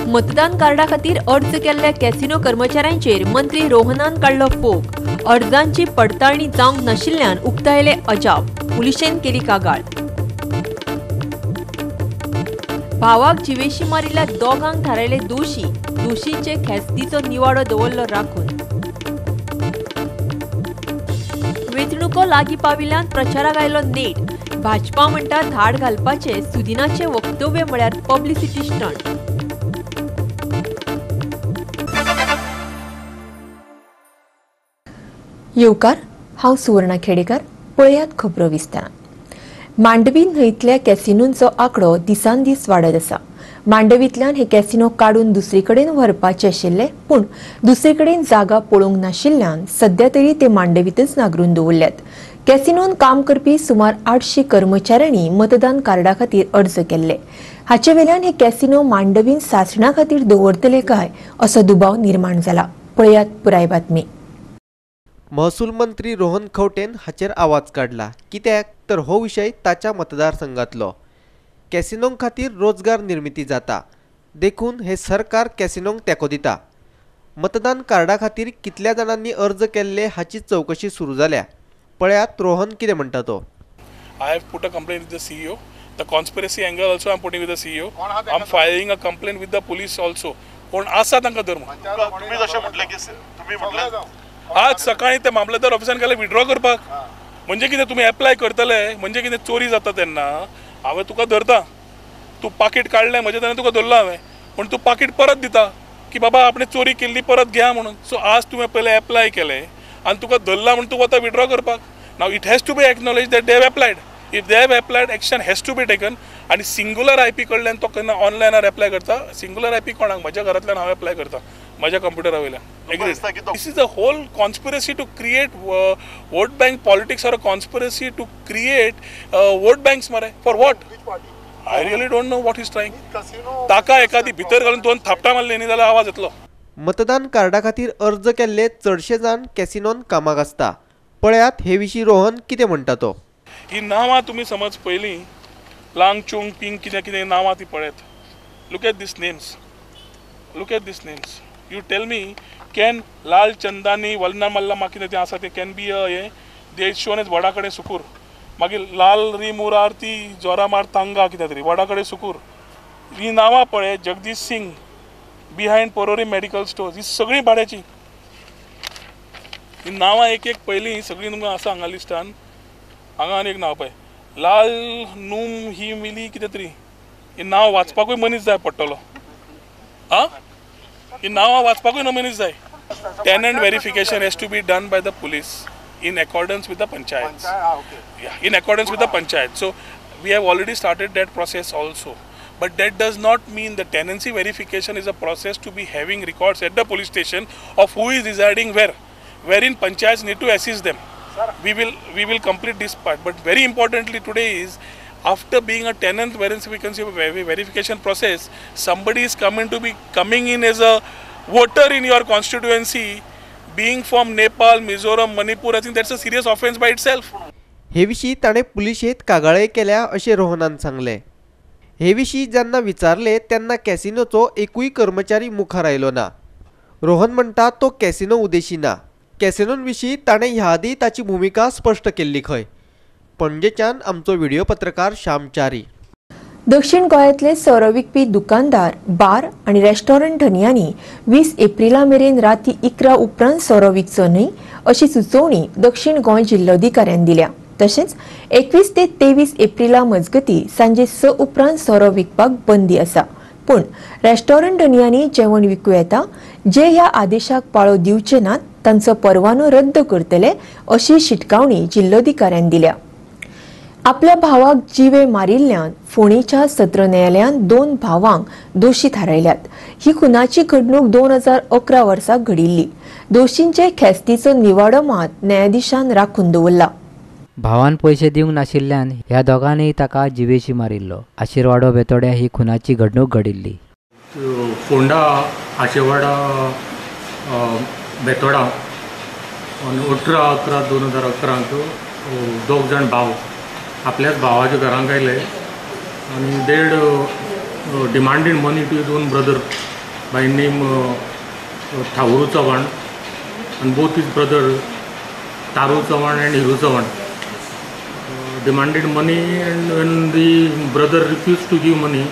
मतदान कार्डा खातीर अर्ज केल्ल्या कॅसिनो कर्मचाऱ्यांचेर मंत्री रोहनान काडलो फोग. अर्जांची पडताळणी जावंक नाशिल्ल्यान उक्तायले अजाप. पुलिशेन केली कागाळ. भावाक जिवेशी मारिल्ल्या दोगांक थारायले दोशी. दोशींचे ख्यास्तीचो निवाडो दवरलो राखून. वेंचणुको लागीं पाविल्ल्यान प्रचाराक आयलो नेट. भाजपा म्हणटा धाड घालपाचें सुदिनाचें वक्तव्य म्हळ्यार पब्लिसिटी स्टंट. येवकार, हांव सुवर्णा खेडेकर. पळयात खबरो विस्तारान. मांडवी न्हंयतल्या कॅसिनोंचो आंकडो दिसान दीस वाडत आसा. मांडवींतल्यान हे कॅसिनो काडून दुसरे कडेन व्हरपाचे आशिल्ले, पूण दुसरे कडेन जागा पळोवंक नाशिल्ल्यान सद्या तरी ते मांडवींतच नागरून दवरल्यात. कॅसिनोन काम करपी सुमार 800 कर्मचाऱ्यांनी मतदान कार्डा खातीर अर्ज केल्ले. हाचे वेल्यान हे कॅसिनो मांडवीन सासणा खातीर दवरतले काय असो दुबाव निर्माण जाला. पळयात पुराय बातमी. महसूल मंत्री रोहन खंवटेन हाचेर आवाज काडला, कित्याक तर हो विशय ताच्या मतदारसंघातलो. कॅसिनों खातीर रोजगार निर्मिती जाता, देखून हे सरकार कॅसिनोंक तेंको दिता. मतदान कार्डा खातीर कितल्या जाणांनी अर्ज केल्ले हाची चवकशी सुरू जाल्या. पळयात रोहन कितें म्हणटा तो. I have put a complaint with the CEO. The conspiracy angle also I am putting with the CEO. I am filing a complaint with the police also. कोण आसा तांकां धर्म. तुमी जशें म्हटलें की तुमी म्हटलें आज सकाळी ते मामलेदार ऑफिसान गेले विड्रॉ करपाक. म्हणजे कितें तुमी एप्लाय करतले म्हणजे कितें चोरी जाता तेन्ना हांवें तुका धरता, तूं पाकीट काडलें म्हजें तेन्ना तुका धरलो हांवें, पूण तूं पाकीट परत दिता की बाबा आपणें चोरी केल्ली परत घ्या म्हणून. सो आज तुवें पयलें एप्लाय केलें आनी तुका धरला म्हूण तूं वता विड्रॉ करपाक. Now it has to be acknowledge that they have applied. If they have applied, action has to be taken. आनी सिंगुलर I P कडल्यान तो केन्ना ऑनलायनार एप्लाय करता. सिंगुलर I P कोणाक? म्हज्या घरांतल्यान हांव एप्लाय करता, म्हज्या कंप्युटरा वयल्यान. This is a whole conspiracy to create vote bank politics or a conspiracy to create vote banks मरे. For what? I really don't know what is trying. ताका एखादी भितर घालून दोन थापटां मारली न्ही जाल्यार आवाज येतलो. मतदान कार्डा खातीर अर्ज केल्ले चडशे जाण कॅसिनोन कामाक आसता. पळयात हे विशीं रोहन कितें म्हणटा तो. ही नांवां तुमी समज पयलीं लांग चुंग पिंग कितें कितें नांवां ती पळयत. Look at these names, look at these names. You tell me, can Lal Chandani वलना मल्ला मा कितें तें आसा तें can be अ हें दे शोन एज वडा कडेन सुकूर. मागीर लाल री मुरार ती जोरामार तांगा कितें तरी वडा कडेन सुकूर. ही नांवां पळय. Jagdish Singh behind Porvorim medical stores, ही सगळीं भाड्याची ही नांवां एक एक पयलीं सगळीं तुमकां आसा हांगा लिस्टान. हांगा आनी एक नांव पळय, लाल नूम ही मिली कितें तरी. ही नांव वाचपाकूय मनीस जाय पडटलो. आं, ही नांवां वाचपाकूय मनीस जाय. Tenant verification has to be done by the police in accordance with the panchayat. In accordance with the panchayat. So we have already started that process also. But that does not mean the tenancy verification is a process to be having records at the police station of who is residing where, wherein panchayats need to assist them. We will complete this part. But very importantly today is, after being a tenant verification process, somebody is coming in as a voter in your constituency, being from Nepal, Mizoram, Manipur. I think that's a serious offense by itself. हे विशीं ताणें पुलिशेंत कागाळय केल्या अशें रोहनान सांगलें. हे विशीं जेन्ना विचारले तेन्ना कॅसिनोचो एकूय कर्मचारी मुखार आयलो ना. रोहन म्हणटा तो कॅसिनो उद्देशी ना. कॅसिनों विशीं ताणें ह्या आदीं ताची भुमिका स्पश्ट केल्ली खंय. पणजेच्यान आमचो व्हिडिओ पत्रकार श्याम च्यारी. दक्षिण गोंयांतले सोरो विकपी दुकानदार, बार आनी रेस्टॉरंट धनयांनी 20 एप्रिला मेरेन राती 11 उपरांत सोरो विकचो न्हय अशी सुचोवणी दक्षिण गोंय जिल्लोधिकाऱ्यान दिल्या. तशेंच 21 ते 23 एप्रिला मजगती सांजे 6 उपरांत सोरो विकपाक बंदी आसा. पूण रेस्टॉरंट धनयांनी जेवण विकूं येता. जे ह्या आदेशाक पाळो दिवचे नात तांचो परवानो रद्द करतले अशी शिटकावणी जिल्लोधिकाऱ्यान दिल्या. आपल्या भावाक जिवे मारिल्ल्यान फोंडेच्या सत्र न्यायालयान 2 भावांक दोशी थारायल्यात. ही खुनाची घडणूक 2011 वर्सा घडिल्ली. दोशींचे ख्यास्तीचो निवाडो मात न्यायाधीशान राखून दवरला. भावान पयशे दिवंक नाशिल्ल्यान ह्या दोगांनीय ताका जिवेशी मारिल्लो. आशिरवाडो बेतोड्या ही खुनाची घडणूक घडिल्ली. फोंडा आशिरवाडा बेतोडा 18/11/2011 दोग जाण भाव आपल्याच भावाच्या घरांक आयले आनी they'd demanded money to his own brother. by name Thavru Chavan and both his brother Taru Chavan and Hiru Chavan demanded money, and when the brother refused to give money,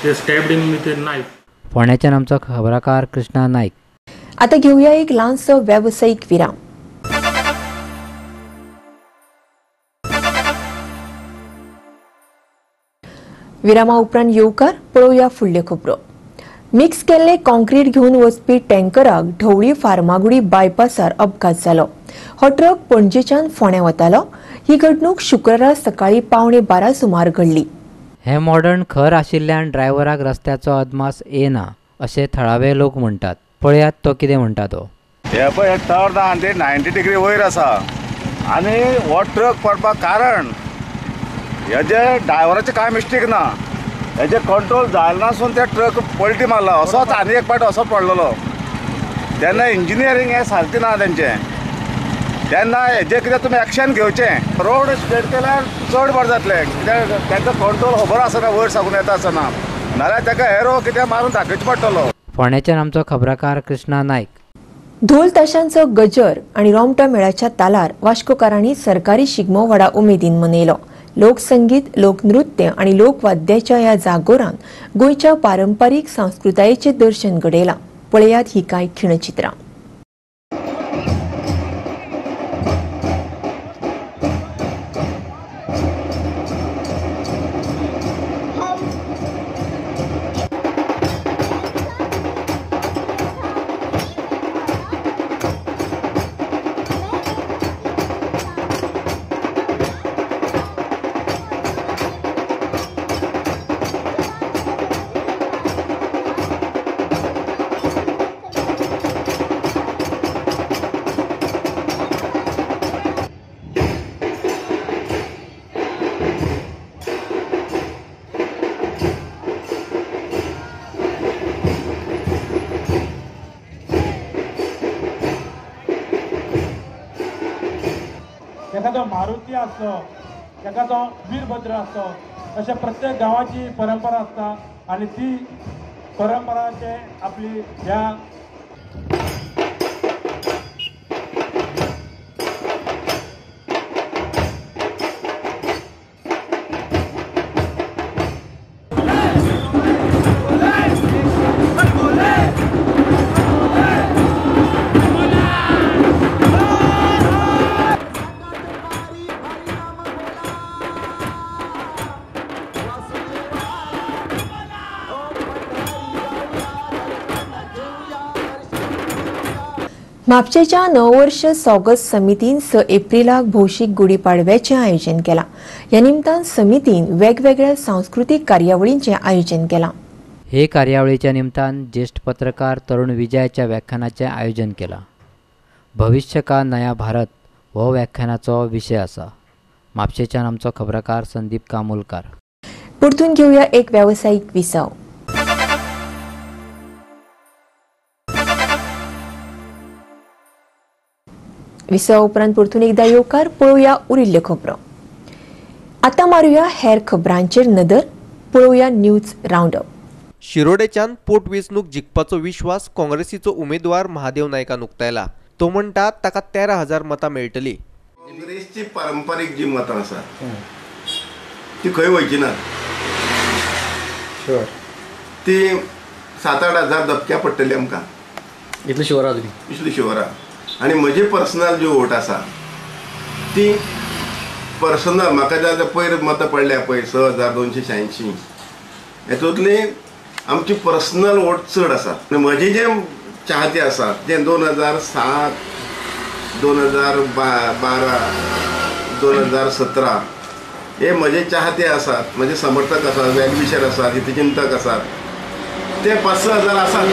they stabbed him with a knife. फोंड्याच्यान आमचो खबराकार कृष्णा नाईक. आता घेऊया एक ल्हानसो वेवसायीक विराम. विरामा उपरांत येवकार. पळोवया फुडल्यो खबरो. मिक्स केल्ले कॉन्क्रीट घेवन वचपी टँकराक ढवळी फार्मागुडी बायपासार अपघात जालो. हो ट्रक पणजेच्यान फोंड्या वतालो. ही घडणूक शुक्रारा सकाळी 11:45 सुमार घडली. हे मॉडर्न खर आशिल्ल्यान ड्रायव्हराक रस्त्याचो अदमास येना अशें थळावे लोक म्हणटात. पळयात तो कितें म्हणटा तो. हे पळय टर्न आहा ते 90 डिग्री वयर आसा आनी हो ट्रक पडपाक कारण हेजे ड्रायव्हराचें कांय मिस्टेक ना, हेजे कंट्रोल जायना नासून त्या ट्रक पलटी मारला. असोच आनी एक पाट असो पडलेलो तेन्ना इंजिनियरींग हें सारकें ना तेंचें. तेन्ना हेजे कितें तुमी एक्शन घेवचें. रोड स्ट्रेट केल्यार चड बरें जातलें, कित्याक तांकां कंट्रोल खबर आसना वयर साकून येता आसतना, नाल्यार ताका एरो कितें मारून दाखयचो पडटलो. फोंड्याच्यान आमचो खबराकार कृष्णा नाईक. ढोल ताशांचो गजर आनी रोमटा मेळाच्या तालार वास्कोकारांनी सरकारी शिगमो व्हडा उमेदीन मनयलो. लोकसंगीत, लोकनृत्य आनी लोकवाद्याच्या ह्या जागोरान गोंयच्या पारंपारीक संस्कृतायेचें दर्शन घडयलां. पळयात ही कांय खिणचित्रां. एखादो मारुती आसलो, एखादो वीरभद्र आसलो, अशें प्रत्येक गांवाची परंपरा आसता आनी ती परंपरा ते आपली ह्या म्हापशेच्या नववर्ष स्वागत समितीन 6 एप्रिलाक भौशीक गुढीपाडव्याचें आयोजन केलां. ह्या निमतान समितीन वेगवेगळ्या सांस्कृतीक कार्यावळींचें आयोजन केलां. हे कार्यावळीच्या निमतान ज्येष्ठ पत्रकार तरुण विजयाच्या व्याख्यानाचें आयोजन केलां. भविष्य का नया भारत हो व्याख्यानाचो विशय आसा. म्हापशेच्यान आमचो खबराकार संदीप कामोलकार. परतून घेवया एक वेवसायीक विसव. विसवा उपरांत परतून एकदा येवकार. पळोवया उरिल्ल्यो खबरो. आतां मारुया हेर खबरांचेर नदर. पळोवया न्यूज रावंडअप. शिरोडेच्यान पोटवेंचणूक जिखपाचो विश्वास काँग्रेसीचो उमेदवार महादेव नायकान उक्तायला. तो म्हणटा ताका 13,000 मतां मेळटली. काँग्रेसची पारंपारीक जी मतां आसा ती खंय वयची ना, ती 7-8 हजार धपक्या पडटली आमकां. इतली शुअर आहा? इतली शुअर आहा. आनी म्हजी पर्सनल जी वोट आसा ती पर्सनल म्हाका ज्या पयर मतां पडल्या पळय 6,286 हेतूंतली आमची पर्सनल वोट चड आसा. आनी म्हजे जे चाहते आसा ते 2007, 2012, 2017 हे म्हजे चाहते आसात, म्हजे समर्थक आसात, वेलविशर आसात, हितचिंतक आसात, ते 5-6 हजार आसात,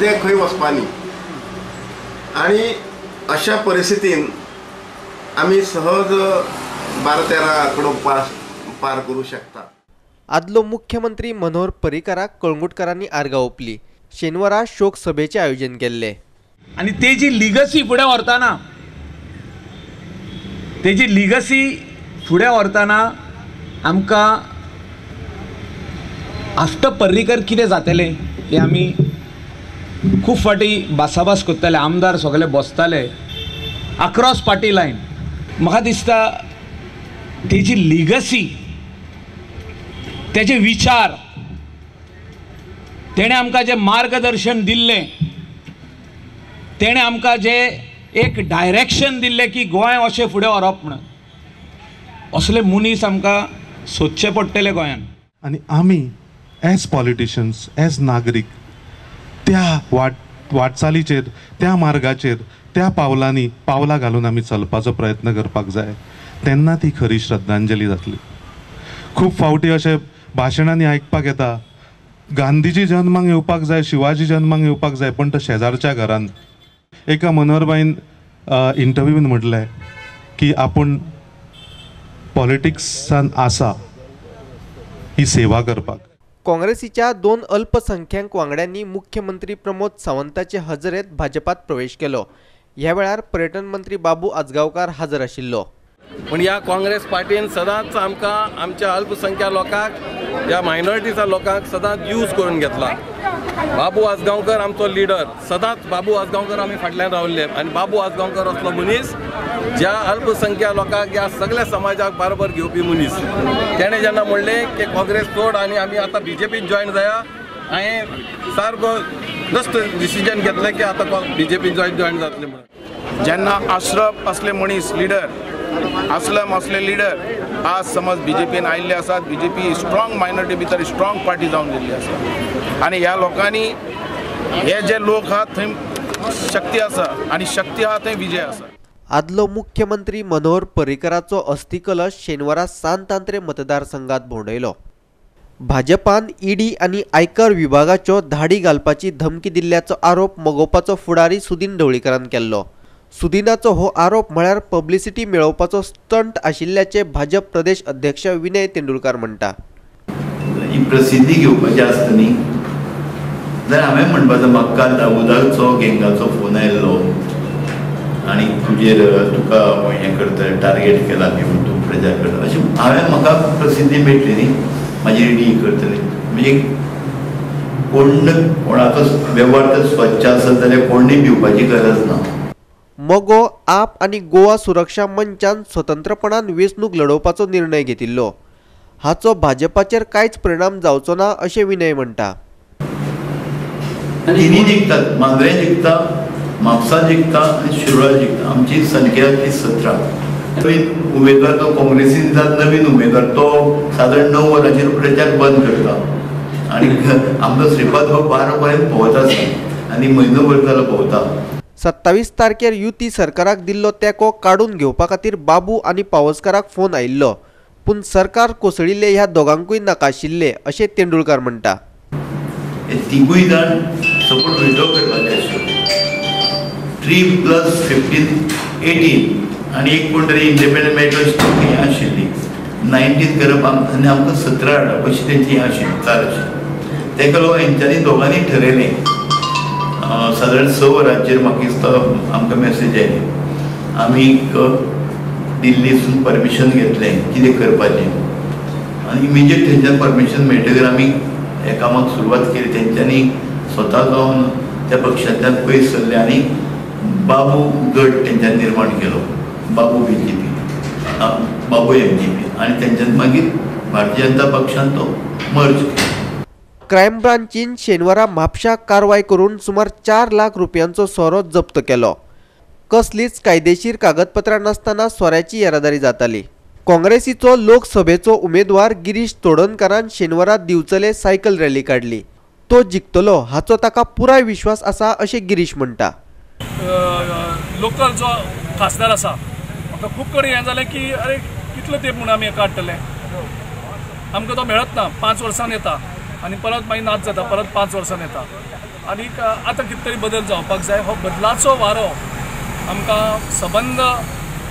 ते खंय वचपा न्ही. आनी अशा परिस्थितीन आमी सहज 12-13 आंकडो पार करूं शकता. आदलो मुख्यमंत्री मनोहर पर्रीकाराक कळंगुटकारांनी आर्गां ओंपली. शेनवारा शोक सभेचें आयोजन केल्लें. आनी तेजी लिगसी फुडें व्हरतना, तेजी लिगसी फुडें व्हरतना आमकां आफ्टर पर्रीकर कितें जातलें हे आमी खूब फावटी भासाभास करताले, आमदार सगळे बसताले अक्रॉस पार्टी लायन. म्हाका दिसता तेजी लिगसी, तेजे विचार, तेणें आमकां जें मार्गदर्शन दिल्लें, तेणें आमकां जें एक डायरेक्शन दिल्लें की गोंय अशें फुडें व्हरप म्हणून, असले मनीस आमकां सोदचे पडटले गोंयांत. आनी आमी एज पॉलिटिशन्स, एज नागरीक त्या वाटचालीचेर, त्या मार्गाचेर, त्या पावलांनी पावलां घालून आमी चलपाचो प्रयत्न करपाक जाय. तेन्ना ती खरी श्रद्धांजली जातली. खूब फावटी अशें भाशणांनी आयकपाक येता, गांधीजी जन्माक येवपाक जाय, शिवाजी जन्माक येवपाक जाय, पण तो शेजारच्या घरान. एका मनोहरबाईन इंटरव्यून म्हटलें की आपूण पॉलिटिक्सान आसा ही सेवा करपाक. काँग्रेसीच्या 2 अल्पसंख्याक वांगड्यांनी मुख्यमंत्री प्रमोद सावंताचे हजेरेंत भाजपात प्रवेश केलो. ह्या वेळार पर्यटन मंत्री बाबू आजगांवकार हजर आशिल्लो. पूण ह्या काँग्रेस पार्टीन सदांच आमकां, आमच्या अल्पसंख्या लोकांक, ह्या मायनॉरिटीच्या लोकांक सदांच यूज करून घेतला. बाबू आजगांवकर आमचो लिडर, सदांच बाबू आजगांवकर आमी फाटल्यान रावल्ले आनी बाबू आजगांवकर असलो मनीस ज्या अल्पसंख्या लोकांक, ह्या सगळ्या समाजाक बरोबर घेवपी मनीस. तेणें जेन्ना म्हणलें की काँग्रेस सोड आनी आमी आतां बीजेपीन जॉयन जाया, हांवें सारको जस्ट डिसिजन घेतलें की आतां बीजेपीन जॉयन जातलें म्हणून. जेन्ना आश्रफ असले मनीस लिडर, असलम असले लिडर आज समज बीजेपीन आयिल्ले आसात, बीजेपी स्ट्रॉंग मायनॉरिटी भितर स्ट्रॉंग पार्टी जावन गेल्ली आसा. आनी ह्या लोकांनी, हे जे लोक आहात थंय शक्ती आसा आनी शक्ती आहा थंय विजय आसा. आदलो मुख्यमंत्री मनोहर पर्रीकराचो अस्थिकलश शेनवारा सांत आंद्रे मतदारसंघात भोंवडायलो. भाजपान ईडी आनी आयकर विभागाच्यो धाडी घालपाची धमकी दिल्ल्याचो आरोप मगोपाचो फुडारी सुदीन ढवळीकरान केल्लो. सुदिनाचो हो आरोप म्हळ्यार पब्लिसिटी मेळोवपाचो स्टंट आशिल्ल्याचे भाजप प्रदेश अध्यक्ष विनय तेंडुलकार म्हणटा. ही प्रसिद्धी घेवपाची आसता न्ही, जाल्यार हांवें म्हणपाचो म्हाका काल दाऊदाचो गँगाचो फोन आयिल्लो आनी तुजेर तुका हें करतले, टार्गेट केला बी म्हूण तूं प्रचार करता अशें हांवें, म्हाका प्रसिद्धी मेळटली न्ही, म्हाजी डी करतले. म्हणजे कोण कोणाचो वेव्हार तर स्वच्छ आसत जाल्यार कोणूय भिवपाची गरज ना. मगो, आप आनी गोवा सुरक्षा मंचान स्वतंत्रपणान वेंचणूक लढोवपाचो निर्णय घेतिल्लो. हाचो भाजपाचेर कांयच परिणाम जावचो ना अशें विनय म्हणटा. तिन्ही जिखतात, मांद्रें जिखता, म्हापसा जिखता आनी शिरोळा जिखता. आमची संख्या ती 17. नवीन उमेदवार तो काँग्रेसीन दितात, नवीन उमेदवार तो सादारण 9 वरांचेर प्रचार बंद करता आनी आमचो श्रीपाद भाऊ 12 पर्यंत भोंवत आसा आनी म्हयनो भर जालो भोंवता. 27 तारखेर युती सरकाराक दिल्लो तेंको काडून घेवपा खातीर बाबू आनी पावसकाराक फोन आयिल्लो, पूण सरकार कोसळिल्ले ह्या दोगांकूय नाका आशिल्ले अशें तेंडुलकार म्हणटा. तिगूय जाण सपोर्ट विड्रॉ करपाचे आशिल्ले. 3 + 15 18 आनी एक कोण तरी इंडिपेंडंट मेळटलो हें आशिल्ली. 19 करप आनी आमकां 17 हाडप अशी तेंची हें आशिल्ली, चाल आशिल्ली. तेका लागून हेंच्यांनी दोगांनी ठरयलें. सादारण 6 वरांचेर म्हाका दिसता आमकां मॅसेज आयली. आमी दिल्लीसून परमिशन घेतलें कितें करपाचें आनी इमिजिएट थंयच्यान परमिशन मेळटकीर आमी ह्या कामाक सुरवात केली. तेंच्यांनी स्वता जावन त्या पक्षांतल्यान पयस सरले आनी बाबू गट तेंच्यांनी निर्माण केलो, बाबू बीजेपी, बाबू एमजीपी, आनी तेंच्यान मागीर भारतीय जनता पक्षान तो मर्ज केलो. क्रायम ब्रांचीन शेनवारा म्हापशा कारवाय करून सुमार 4 लाख रुपयांचो सोरो जप्त केलो. कसलीच कायदेशीर कागदपत्रां नासतना सोऱ्याची येरादारी जाताली. काँग्रेसीचो लोकसभेचो उमेदवार गिरीश तोडणकारान शेनवारा दिवचले सायकल रॅली काडली. तो जिखतलो हाचो ताका पुराय विश्वास आसा अशें गिरीश म्हणटा. लोकल जो खासदार आसा म्हाका खूब कडेन हें जालें की अरे कितलो तेंप म्हूण आमी हेका हाडटले, आमकां तो मेळत ना, 5 वर्सांनी येता आनी परत मागीर नाच जाता, परत 5 वर्सांनी येता आनी आतां कितें तरी बदल जावपाक जाय. हो बदलाचो वारो आमकां सबंद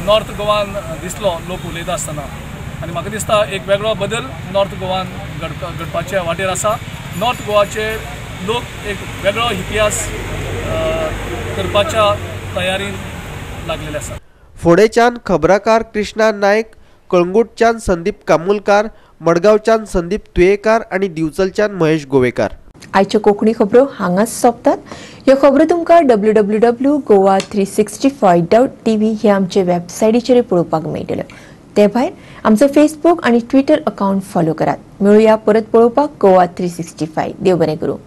नॉर्थ गोवान दिसलो लोक उलयता आसतना आनी म्हाका दिसता एक वेगळो बदल नॉर्थ गोवान घडपाच्या वाटेर आसा. नॉर्थ गोवाचे लोक एक वेगळो इतिहास करपाच्या तयारीन लागलेले आसा. फोडेच्यान खबराकार कृष्णा नायक, कळंगूटच्यान संदीप कामुलकार, मडगांवच्यान संदीप तुयेकार आनी दिवचलच्यान महेश गोवेकार. आयच्यो कोंकणी खबरो हांगाच सोंपतात. ह्यो खबरो तुमकां www.goa365.tv हे आमचे वेबसायटीचेर पळोवपाक मेळटल्यो. ते भायर आमचो फेसबूक आनी ट्विटर अकाउंट फॉलो करात. मेळुया परत पळोवपाक गोवा 365. देव बरें करूं.